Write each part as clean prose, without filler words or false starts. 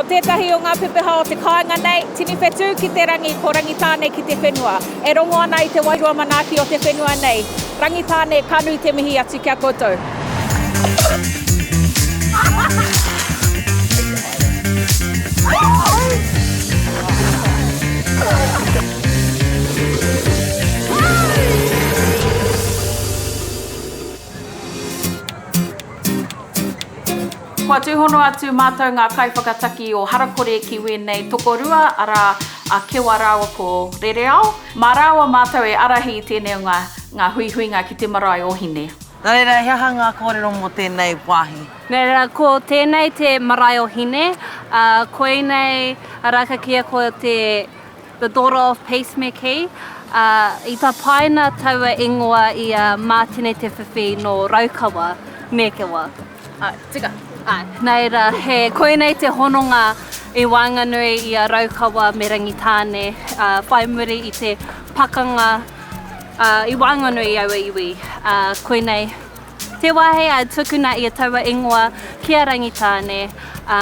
Ko tētahi o ngā pepeha o te kāinga nei, tini whetū ki te rangi, ko Rangitāne ki te whenua. E rongo ana i te wairua manaaki o te whenua nei. Rangitāne, ka nui te mihi atu ki a koutou. Kua tūhono atu mātou ngā kaiwhakataki o Harakore ki wēnei tokorua, arā, a Kewa rāua ko Rereao. Mā rāua mātou e ārahi i tēnei o ngā, ngā huihuinga ki te marae o Hine. Nā reira, he aha ngā kōrero mō tēnei wāhi? Nā reira, ko tēnei te marae o Hine, ā, koinei, arā, ka kīia ko te The Daughter of Peace me kī, ā, i tapaina taua ingoa i a Mātene Te Whiwhi nō Raukawa, Mēkewa. Āe, tika. Āe, nā reira, he, koinei te hononga i waenganui i a Raukawa me Rangitāne, ā, whai muri i te pakanga, ā, i waenganui i aua iwi, ā, koinei te wāhi ā, tukuna ia taua ingoa ki a Rangitāne, ā,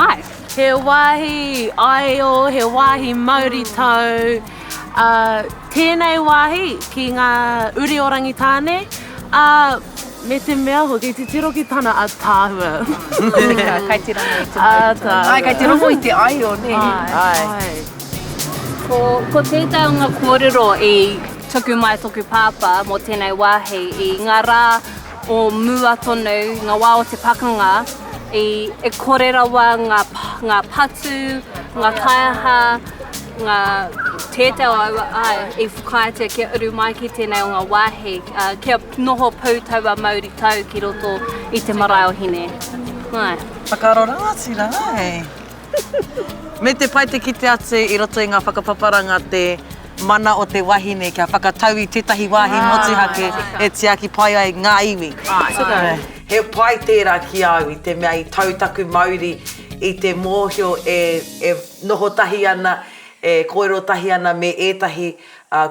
āe. He wāhi aio, he wāhi mauritau, ā, tēnei wāhi ki ngā uri o Rangitāne, ā, me te mea hoki, titiro ki tana ataahua. Kai te rongo i te mauritau. Āe, kai te rongo i te aio, nē? Āe. Ko, ko tētahi o ngā kōrero i tuku mai toku pāpā mō tēnei wāhi i ngā rā o mua tonu, ngā wā o te pakanga, i e kore rawa ngā, ngā patu, ngā taiaha, ngā tētei o aua, āe, i whakaaetia kia uru mai ki tēnei o ngā wāhi, ā, kia noho pū taua mauri tau ki roto i te marae o Hine. Āe. Whakaaro rangatira, āe. Me te pai te kite atu i roto i ngā whakapaparanga te mana o te wahine kia whakatau i tētahi wāhi motuhake e tiaki pai ai ngā iwi. He pai tērā ki a au i te mea i tau taku mauri i te mōhio e noho tahi ana, e kōrero tahi ana me ētahi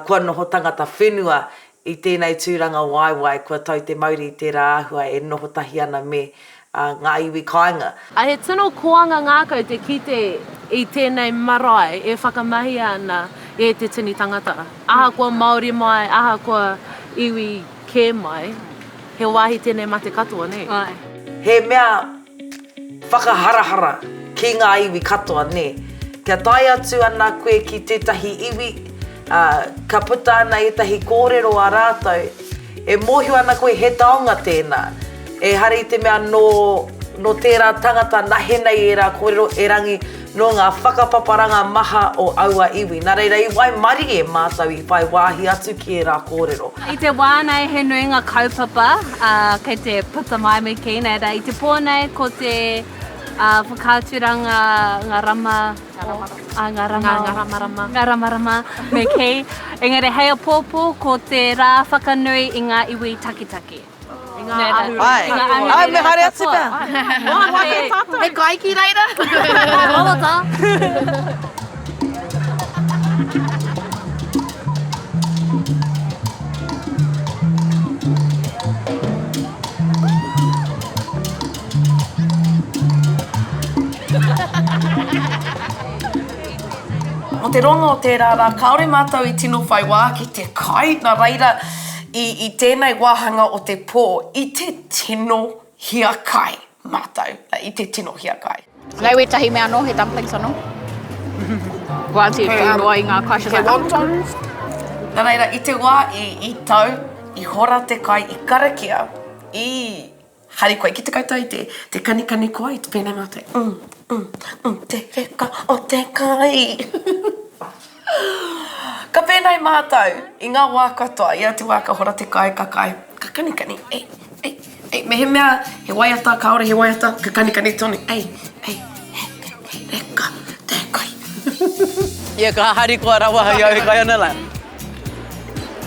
kua noho tangata whenua I tēnei tūranga waewae kua tau te mauri i tērā āhua e noho tahi ana me ngā iwi kāinga. A he tino koanga ngākau te kite i tēnei marae e whakamahia ana e te tini tangata. Ahakoa Māori mai, ahakoa iwi kē mai, he wāhi tēnei mā te katoa, nē? Āe. He mea whakaharahara ki ngā iwi katoa, nē. Kia tae atu ana koe ki tētahi iwi, ā, ka puta ana ētahi kōrero a rātou, e mōhio ana koe he taonga tēnā. Ehara i te mea nō, nō tērā tangata nahe nei ērā kōrero, erangi nō ngā whakapaparanga maha o aua iwi. Nā reira i waimarie mātou i whai wāhi atu ki ērā kōrero. I te wā nei he nui ngā kaupapa kei te puta mai me kī nei rā. I te pō nei ko te whakaaturanga ngā rama, ngā rama, ngā ramarama, ngā ramarama me kī. Engari hei apōpō ko te rā whakanui i ngā iwi taketake. I ngā ahu. Ai, ai, me haere atu pea. He kai ki reira. Wawata. Mō te roanga o tērā rā, kāore mātou i tino whai wā ki te kai, nā reira, i, i tēnei wāhanga o te pō, i te tino hiakai mātou, i te tino hiakai. Nei wētahi mea anō, he dumplings anō. Kua atu i whai noa i ngā kai. He wontons. Nā reira, i te wā i, i tau, i hora te kai, i karakia, i Harikoa ki te koutou i te, te kanikani koa i te pēnei mātou, mm, mm, mm, te reka o te kai. Ka pēnei mātou i ngā wā katoa, ia te wā ka hora te kai, ka kai, ka kanikani, ei, ei, ei, mehemea he waiata, kāore he waiata, ka kanikani tonu, ei, ei, he, he, he reka te kai. Ia ka harikoa rawa i au e kai ana la.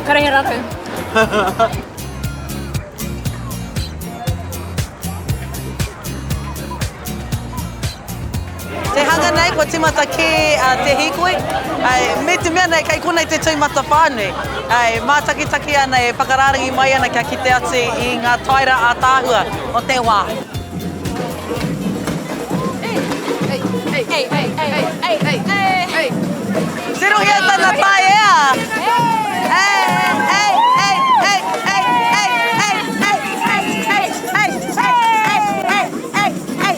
Kare he raru. Te hanga nei, kua tīmata kē te hīkoi, me te mea nei kei konei te tūmatawhānui, e mātakitaki ana, e whakarārangi mai ana kia kite atu i ngā taera ātaahua o te wā. Ei, ei, ei. Ei, ei, ei, ei, ei, ei. Tirohia tana taiea! Ei, ei, ei, ei, ei, ei, ei, ei, ei, ei, ei, ei, ei, ei, ei, ei.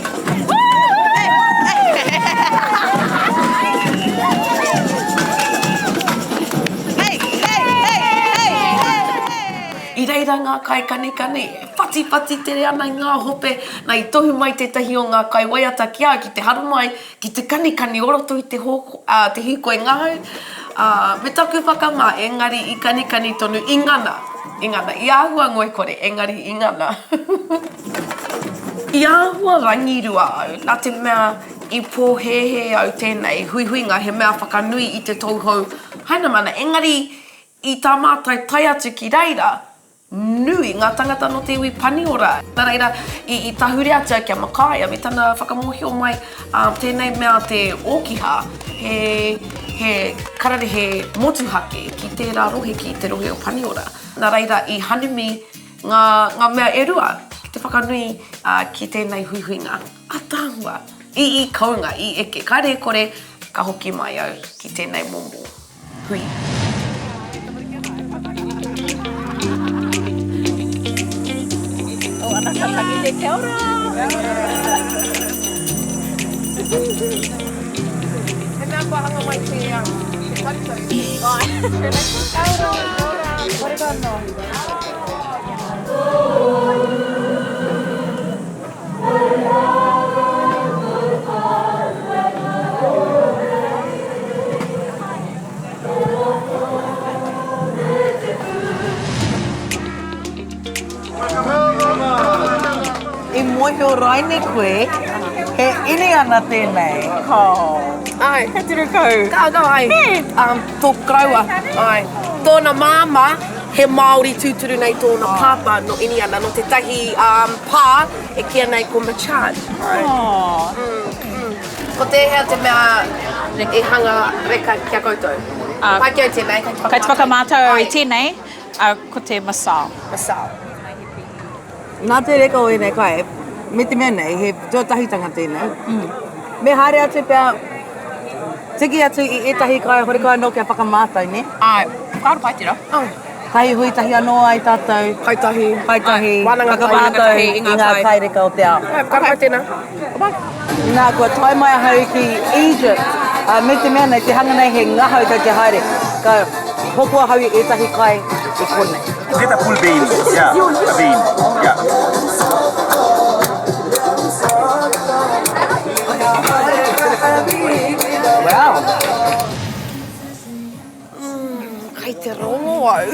Ei, ei, ei, ei, ei. I reira ngā kaikanikani e whatiwhati tere ana i ngā hope, na i tohu mai tētahi o ngā kaiwaiata ki a au ki te haramai, ki te kanikani o roto i te hō, ā, te hīkoi ngahau, ā, me taku whakamā, engari i kanikani tonu, i ngana, i ngana, i āhua ngoikore, engari i ngana. I āhua rangirua au, nā te mea i pōhēhē au tēnei huihuinga he mea whakanui i te tauhou Hainamana, engari i tā mātou tae atu ki reira, nui ngā tangata nō te iwi Paniora. Nā reira, i tahuri atu au ki a Makaia me tana whakamōhio mai, ā, tēnei mea te ōkiha, he, he kararehe motuhake ki tērā rohe, ki te rohe o Paniora. Nā reira, i hanumi ngā, ngā mea e rua ki te whakanui, ā, ki tēnei huihuinga. Ataahua! I, i kounga, i eke. Kāre e kore, ka hoki mai au ki tēnei momo. Hui. Oh, ana ka tangi te kia ora. He mea kua hanga mai te, um, te tarutaru. Ai. Kia ora. Kia ora. I mōhio raine koe, he Iniana tēnei? Ai. He turu kau. Ka ka ai. Um, tōku koroua. Ai. Tōna māmā, he Māori tūturu nei tōna pāpā nō Iniana, nō tētahi um, pā e kīia nei ko Machad. Ai. Mm, mm. Ko tēhea te mea i hanga reka ki a koutou? Pai ki au tēnei. Kei te whakamātau au i tēnei, ko te masal. Masal. Nā te reka o ēnei kai, me te mea nei, he tuatahitanga tēnei. Me haere atu pea, tiki atu i ētahi kai horekau anō kia whakamātau, nē? Āe, whakaaro pai tērā. Āe. Kai hui tahi anō ai tātou. Kai tahi. Kai tahi. Wānanga tahi. Whakamātau i ngā kai reka o te ao. Āe, whakaaro pai tēnā. Bye. Nā, kua tae mai ahau ki Egypt, ā, me te mea nei, te hanga nei he ngahau kei te haere. Ka hoko ahau i ētahi kai i konei. Get a full bean, yeah, a bean, yeah. Wow! Umm, kei te rongo au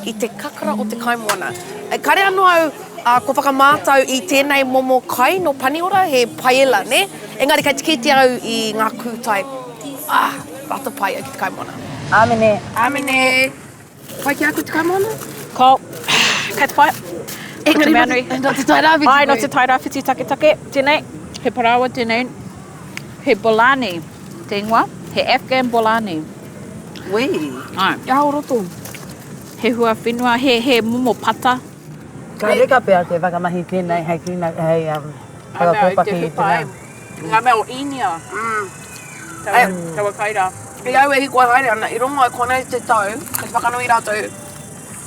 i te kakara o te kaimoana. Kare anō au kua whakamātau i tēnei momo kai nō Paniora, he paella, nē? Engari kei te kite au i ngā kūtai, ah, rata pai au ki te kaimoana. Āmene. Āmene. Pai ki a koe te kaimoana? Ko, kei te pai. Ko te mea nui. Nō te Tairāwhiti koe. Āe, nō te Tairāwhiti taketake tēnei. He parāoa tēnei. He bolani te ingoa. He Afghan bolani. Wī. Āe. He aha o roto? He hua whenua, he, he momo pata. Ka reka pea te whakamahi tēnei hei kīna, hei um, whakakōpaki i te mea. Ngā mea o Īnia. Taua, taua kai rā. I au e hīkoi haere ana, i rongo ai konei te tau, kei te whakanui rātou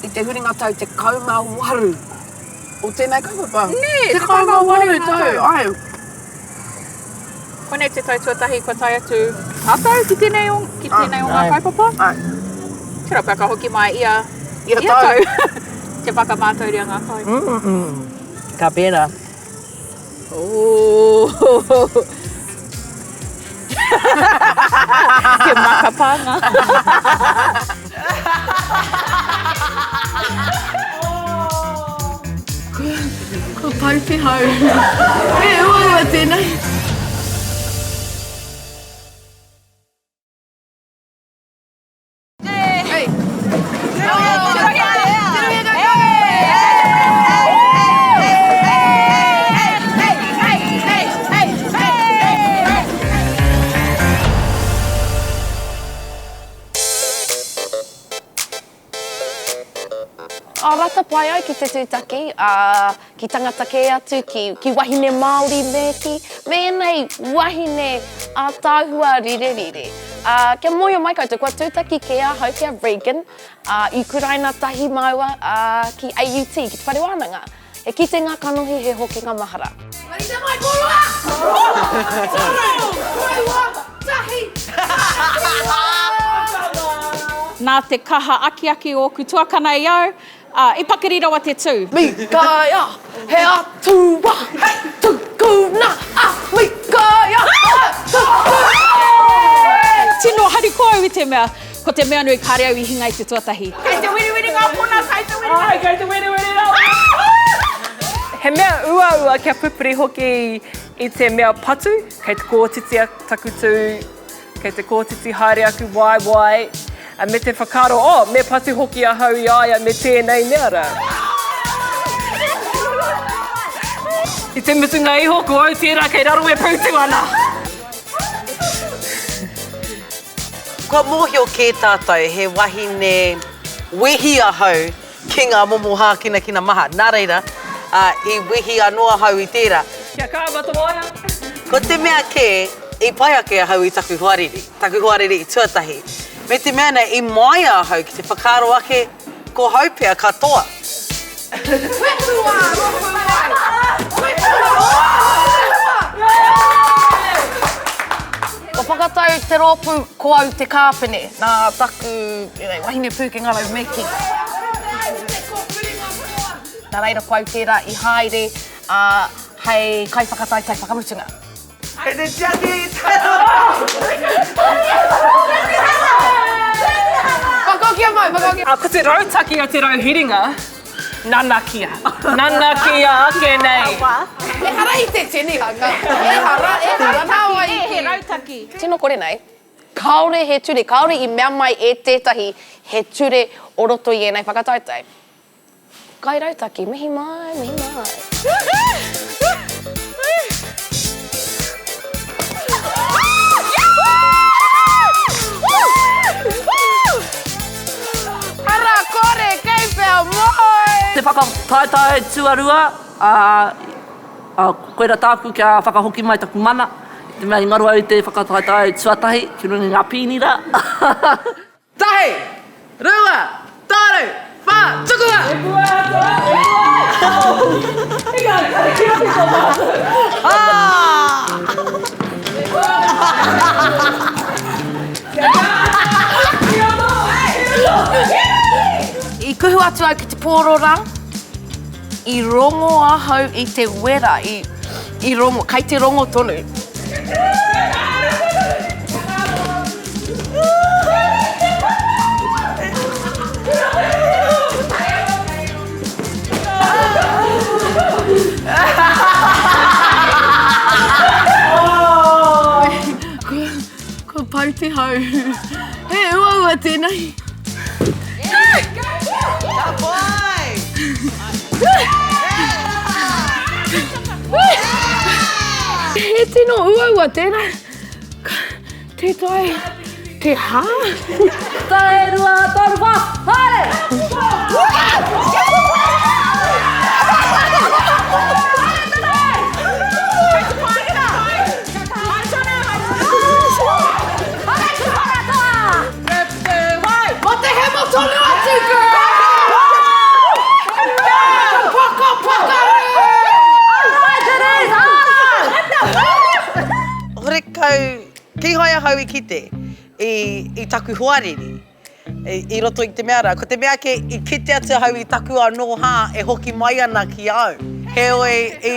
i te huringa tau 18 o tēnei kaupapa. Nē, 18 tau, āe. Koinei te tau tuatahi kua tae atu tātou ki tēnei o, ki tēnei o ngā kaupapa. Āe. Tērā pea ka hoki mai ia, ia tau. Kia whakamātauria ngā kai. Ka pērā. Ooh. He maka pānga. Ko tau te hau. He uaua tēnei. āta pai au ki te tūtaki, ā, ki tangata kē atu, ki, ki wahine Māori me kī, me ēnei wahine ātaahua rirerire. Ā, kia mōhio mai koutou, kua tūtaki kē ahau ki a Regan, ā, i kuraina tahi māua, ā, ki AUT, ki te whare wānanga. He kitenga kanohi, he hokinga mahara. Rite mai koroua! Toru, rua, tahi, Nā te kaha akiaki o ōku tuakana i au, ā, i pakari rawa te tū. Mikaia, he atua, hei tukuna a Mikaia, Tino harikoa au i te mea, ko te mea nui kāre au i hinga i te tuatahi. Kei te wiriwiri ngā pona, kei te wiriwiri. Āe, kei te wiriwiri rawa. He mea uaua kia pupuri hoki i te mea patu, kei te kōtiti taku tū, kei te kōtiti haere aku waewae, me te whakaaro, oh, me patu hoki ahau i a ia me tēnei mea rā. I te mutunga iho, ko au tērā kei raro e pūtu ana. Kua mōhio kē tātou he wahine wehi ahau ki ngā momo hākinakina maha. Nā reira, i wehi anō ahau i tērā. Kia kaha Matawaia! Ko te mea kē, i pai ake ahau i taku hoariri, taku hoariri i tuatahi. Me te mea nei, i māia ahau ki te whakaaro ake, ko hau pea ka toa. Kua whakatau te rōpū ko au te kāpene nā taku wahine pūkenga rau me kī. Nā reira ko au tērā i haere hei kaiwhakataetae whakamutunga. Kei te tiaki i te Whakahokia mai, whakahokia. Ko te rautaki a Te Rauhiringa, Nanakia. Nanakia ake nei. Ehara i te tinihanga. Ehara, ehara. Nā wai i kī. He rautaki. Tino kore nei. Kāore he ture, kāore i mea mai e tētahi he ture o roto i ēnei whakataetae. Kai rautaki, mihi mai, mihi mai. Ara kore kei whea moe! Te whakataetae tuarua, ā, koira tāku kia whakahoki mai taku mana, i te mea i ngaro au i te whakataetae tuatahi ki runga i ngā pīni rā. Tahi! Rua! Toru! Whā! Tukua! I kuhu atu au ki te pōro rā, i rongo ahau i te wera, i, i rongo, kei te rongo tonu. Kua pau te hau. He uaua tēnei. Ka pai! He tino uaua tēnā. Tē taea te hā. Tae, rua, toru, whā, haere! Mo te hemo tonu atu, girl! Paka, pakaru! Horekau, kīhai ahau i kite i, i taku hoariri i, i roto i te mea rā. Ko te mea kē, i kite atu ahau i taku anō hā e hoki mai ana ki a au. Heoi, i,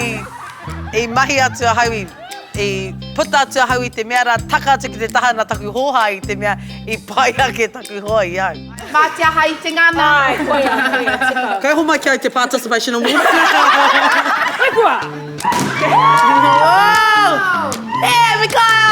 i mahi atu ahau i, i puta atu ahau i te mea rā, taka atu ki te taha nā taku hōhā i te mea i pai ake taku hoa i au. Mā te aha i te ngana. Āe, koia, koia, tika. Kei homai ki au te participation award. Wepua! Oh! E, Mikaia!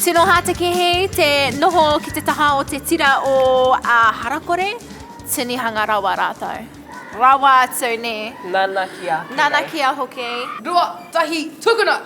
Tino hātekehe te noho ki te taha o te tira o Harakore, tinihanga rawa rātou. Rawa atu, nē. Nanakia. Nanakia hoki. Rua, tahi, tukuna!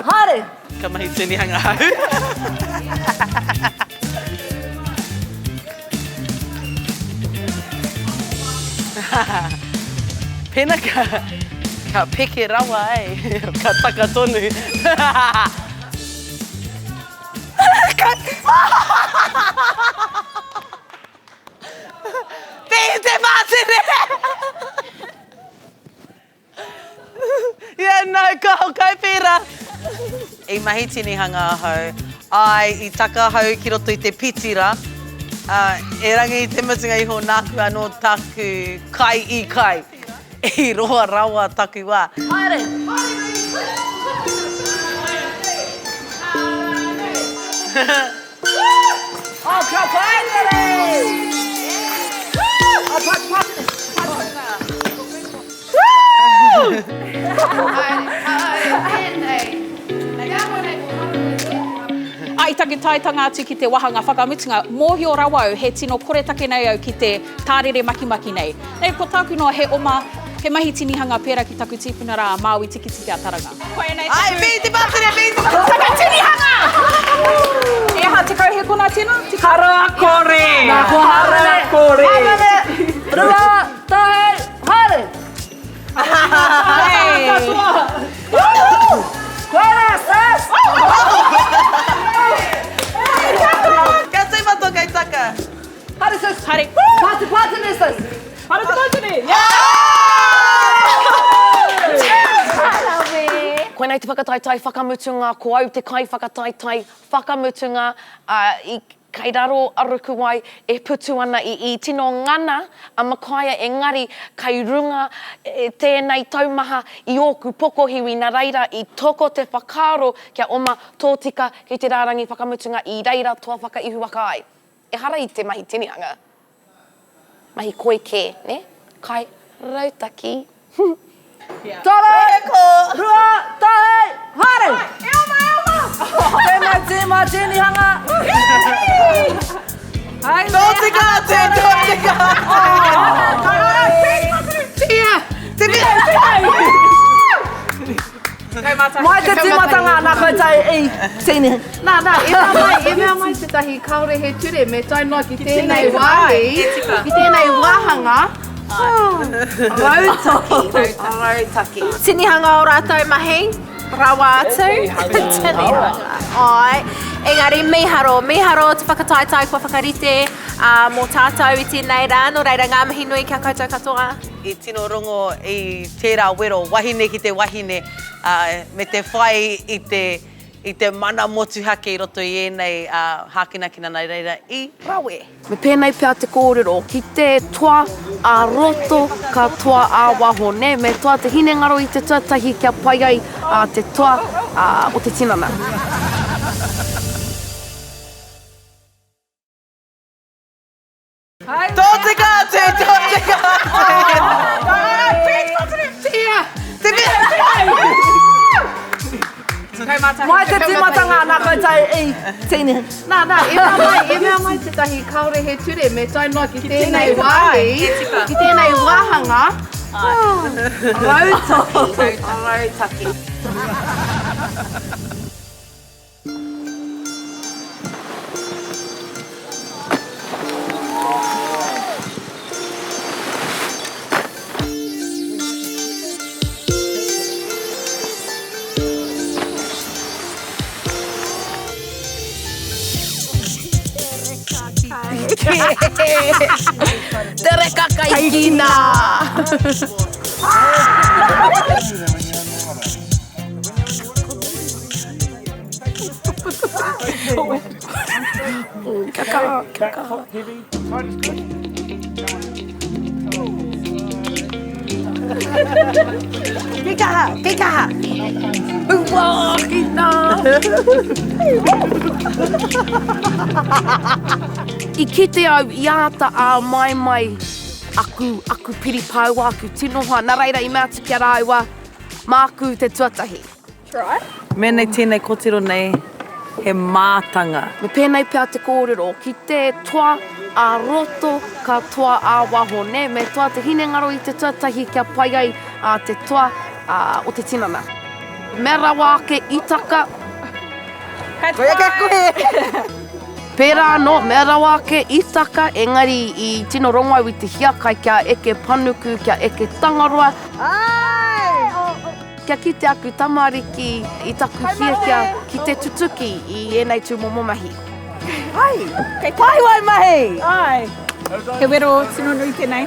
Haere! Ka mahi tinihanga au. Pena ka, ka peke rawa e, ka taka tonu. Pēhi te pātere! Yeah, no, ka kai pērā. I mahi tinihanga ahau. Āe, i taka ahau ki roto i te pitira, ā, erangi i te mutunga iho nāku anō tāku kai i kai. I roa rawa taku wā. Haere! Oh, ka pai tere! Oh, pai, pai, I taku taetanga atu ki te wahanga whakamutunga, mōhio rawa au he tino koretake nei au ki te tārere makimaki nei. Nei, ko tāku noa he oma, he mahi tinihanga pērā ki taku tīpuna rā a Māui Tikitiki-a-Taranga. Koinei taku. Ai, pī te pātere, pī te pātere! Taka tinihanga! E aha, 10 hekona tēnā? Hara kore! Hara kore! Rua, tahi, haere! Koira, sis! Kia tīmato kei taka! Haere sis! Haere! Pāti pātene sis! Haere te pātene! Koinei te whakataetae whakamutunga, ko au te kaiwhakataetae whakamutunga, ā, i kei raro a Rukuwai e putu ana i i tino ngana a Makaia engari kei runga tēnei taumaha i ōku pokohiwi na reira i toko te whakaaro kia oma tōtika ki te rārangi whakamutunga i reira toa whakaihuwaka ai. Ehara i te mahi tinihanga. Mahi koi kē, nē? Kai rautaki. Toru, rua, tahi, haere! E oma, e oma! Tēnā tīma tinihanga! Tōtika atu, tōtika atu! Tia! Tia! Mai te tīmatanga nā koutou i tīni. Nā, nā, e mea mai, e mea mai tētahi kāore he ture me tae noa ki tēnei wāhi, ki tēnei wāhanga. Rautaki, rautaki. Tinihanga o rātou mahi, rawa atu. Tinihanga, āe. Engari mīharo, mīharo te whakataetae kua whakarite mō tātou i tēnei rā, nō reira ngā mihi nui ki a koutou katoa. I tino rongo i tērā wero, wahine ki te wahine, ā, me te whai i te, i te mana motuhake i roto i ēnei hākinakina nā reira i rawe. Me pēnei pea te kōrero, ki te toa ā-roto ka toa ā-waho, nē? Me toa te hinengaro i te tuatahi kia pai ai te toa o te tinana. Tōtika atu, tōtika atu! Mai te tīmatanga nā koutou i tīni. Nā, nā, e mea mai, e mea mai tētahi kāore he ture me tae noa ki tēnei wāhi, ki tēnei wāhanga. Rautaki, rautaki. Te reka kai kina! Kia kaha, kia kaha. Ki kaha, ki kaha! Huakina! I kite au i āta āmaimai aku, aku piripaua, aku tino hoa, nā reira i mea atu ki a rāua, māku te tuatahi. Try. Mēnei tēnei kotiro nei he mātanga. Me pēnei pea te kōrero, ki te toa ā roto ka toa ā waho, nē? Me toa te hinengaro i te tuatahi kia pai ai te toa o te tinana. Mea rawa ake i taka. Koia kei koe! Pērā anō, mea rawa ake i taka, engari i tino rongo au i te hiakai kia eke panuku, kia eke Tangaroa. Āe! Kia kite aku tamariki i taku hiahia ki te tutuki i ēnei tūmomo mahi. Ai! Kei pai wai mahi! Ai! He wero tino nui tenei.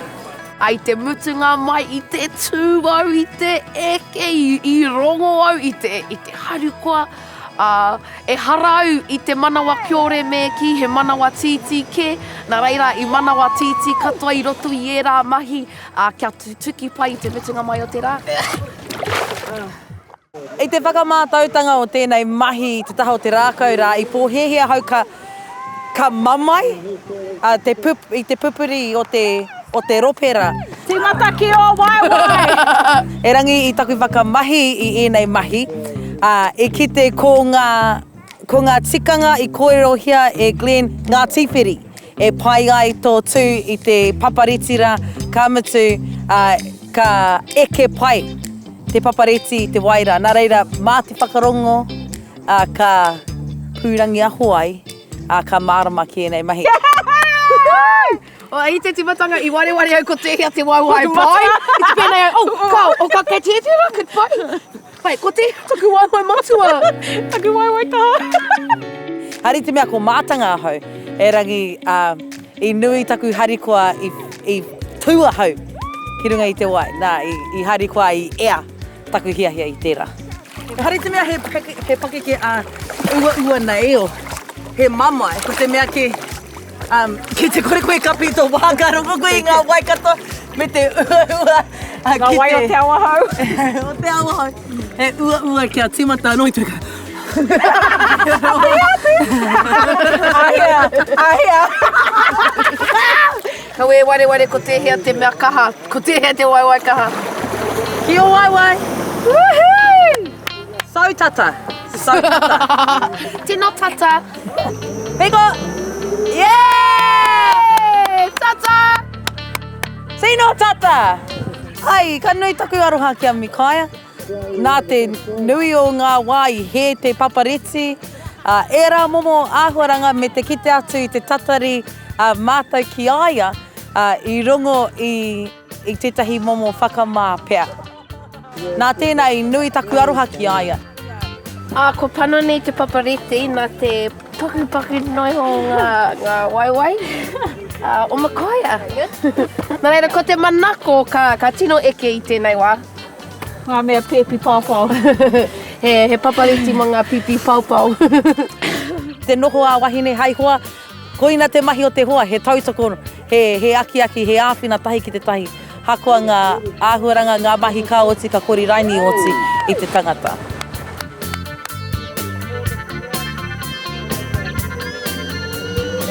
I te mutunga mai i te tū au, i te eke, i rongo au i te, i te harikoa, ā, ehara au i te manawa kiore me kī, he manawa tītī kē, nā reira i manawa tītī katoa i roto i ērā mahi, ā, kia tutuki pai i te mutunga mai o te rā. I te whakamātautanga o tēnei mahi i te taha o te rākau rā, i pōhēhē ahau ka, ka mamae a, te pup, i te pupuri o te, o te rope rā. Tīmata ki ō waewae! Erangi i taku whakamahi i ēnei mahi, ā, i kite ko ngā, ko ngā tikanga i kōrerohia e Glenn ngā tīwhiri. E pai ai tō tū i te papareti rā, ka mutu, ā, ka eke pai te papareti i te wai rā. Nā reira, mā te whakarongo, ā, ka pūrangiaho ai, ā, ka mārama ki ēnei mahi. Oh, i te timatanga i wareware au ko tēhea te waewae pai. I te pēnei au, oh, ka, oh, ka kei tēhea rā, ka pai. Pai, ko tēhea taku waewae matua. Taku waewae kaha. Hari te mea ko mātanga ahau, erangi, ā, i nui taku harikoa i, i tū ahau ki runga i te wai. Nā, i, i harikoa i ea taku hiahia i tērā. Hari te mea he, he pakeke ā, uaua nei, o, he mamae, ko te mea ki, Um, ki te kore koe kapi i tō waha, ka rongo koe i ngā wai katoa me te uaua. Ngā te... wai o te awahou. o te awahou. He uaua kia tīmata anō i te ka. Ahea, ahea. Kawe e wareware ko tēhea te mea kaha, ko tēhea te waewae kaha. Ki ō waewae. Woohoo! So tata. So tata. Tino tata. Piko! Yeah! Tata! Tino tata! Ai, ka nui taku aroha ki a Mikaia. Nā te nui o ngā wā i hē te papareti, ā, ērā momo āhuaranga me te kite atu i te tatari a mātou ki a ia, ā, i rongo i, i tētahi momo whakamā pea. Nā tēnā i nui taku aroha ki a ia. Ā, kua panoni te papareti nā te pakupaku noa iho o ngā, ngā waewae ā, o Makaia. Nā reira, ko te manako ka, ka tino eke i tēnei wā. Ngā mea pēpi paopao. He, he papareti mō ngā pīpī paopao. Te noho ā-wahine hai hoa, Koina te mahi o te hoa, he tautoko, he, he akiaki, he āwhina tahi ki te tahi. Hakoa ngā āhuaranga, ngā mahi ka oti, ka kori raini oti i te tangata.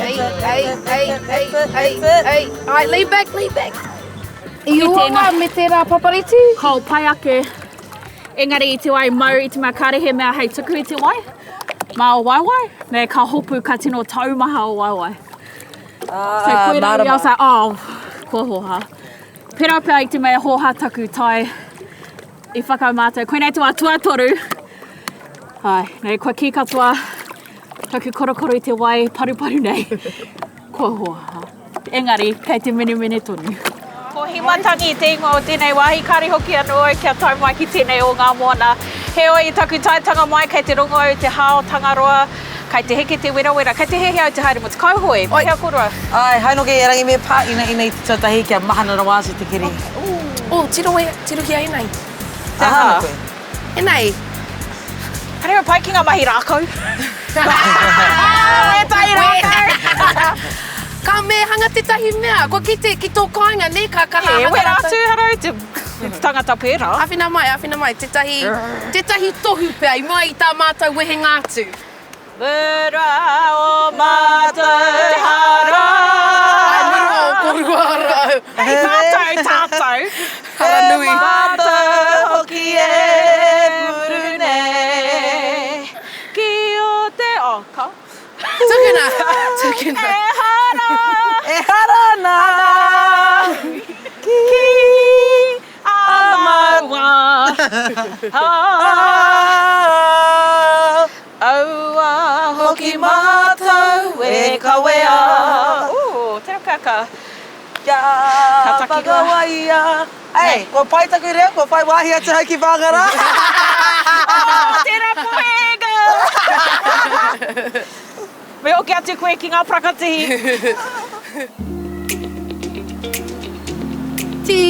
Ei, ei, ei, ei, ei, ei. Ai, lean back, lean back. I uaua me tērā papareti? Kao pai ake. Engari i te wai mau i te mea kāre he mea hei tuku i te wai mā o waewae, me ka hopu ka tino taumaha o waewae. Ah, so koira mārama. I was like, oh, kua hōhā. Pērā pea i te mea hōhā taku tae i whakamātau. Koinei te wā tuatoru. Ai, nei, kua kī katoa taku korokoro i te wai paruparu nei. Kua hōhā. Engari, kei te menemene tonu. Ko Himatangi te ingoa o tēnei wāhi, kāre hoki anō au kia tae mai ki tēnei o ngā moana. Heoi, i taku taetanga mai, kei te rongo au i te hā o Tangaroa, kei te heke te werawera, kei te hiahia au te haere mō te kauhoe. Oi. Pēhea koroua? Āe, haere noki e Rangi me pā inaina i te tuatahi kia mahana rawa atu te keri. Oh, tiro e, tirohia enei. Te aha ana koe? Enei. Kāre au pai ki ngā mahi rākau. Wētahi rākau! Ka me hanga tētahi mea, kua kite ki tō kāinga, nē, ka kaha E, hanga wera rātou. atu, harau, te... Te tangata pērā. Āwhina mai, āwhina mai, tētahi, tētahi tohu pea i mua i tā mātou wehenga atu. Murua o mātou hara. Ai, murua o kōrua hara. Hei mātou tātou. Hara nui. E mātou hoki e muru nei. Ki o te, oh, ka. Tukuna, tukuna. E hara. E hara nā. Ki a maua. Aua hoki mātou e kawea. Ooh, tera pea ka. Kia whakawaia. Ei, kua pai taku reo, kua whai wāhi atu hau ki Whāngārā. Oh, tera poenga! Me hoki atu koe ki ngā parakatihi. Tī!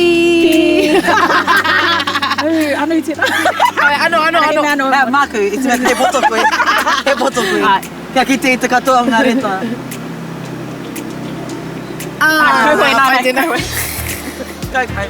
Anu tēnā. Ano, ano, ano. Ā, māku, i te mea he poto koe. He poto koe. Kia kite i te katoa o ngā reta. Ā, kauhoi nā nei. Tēnā koe. Kau, kau.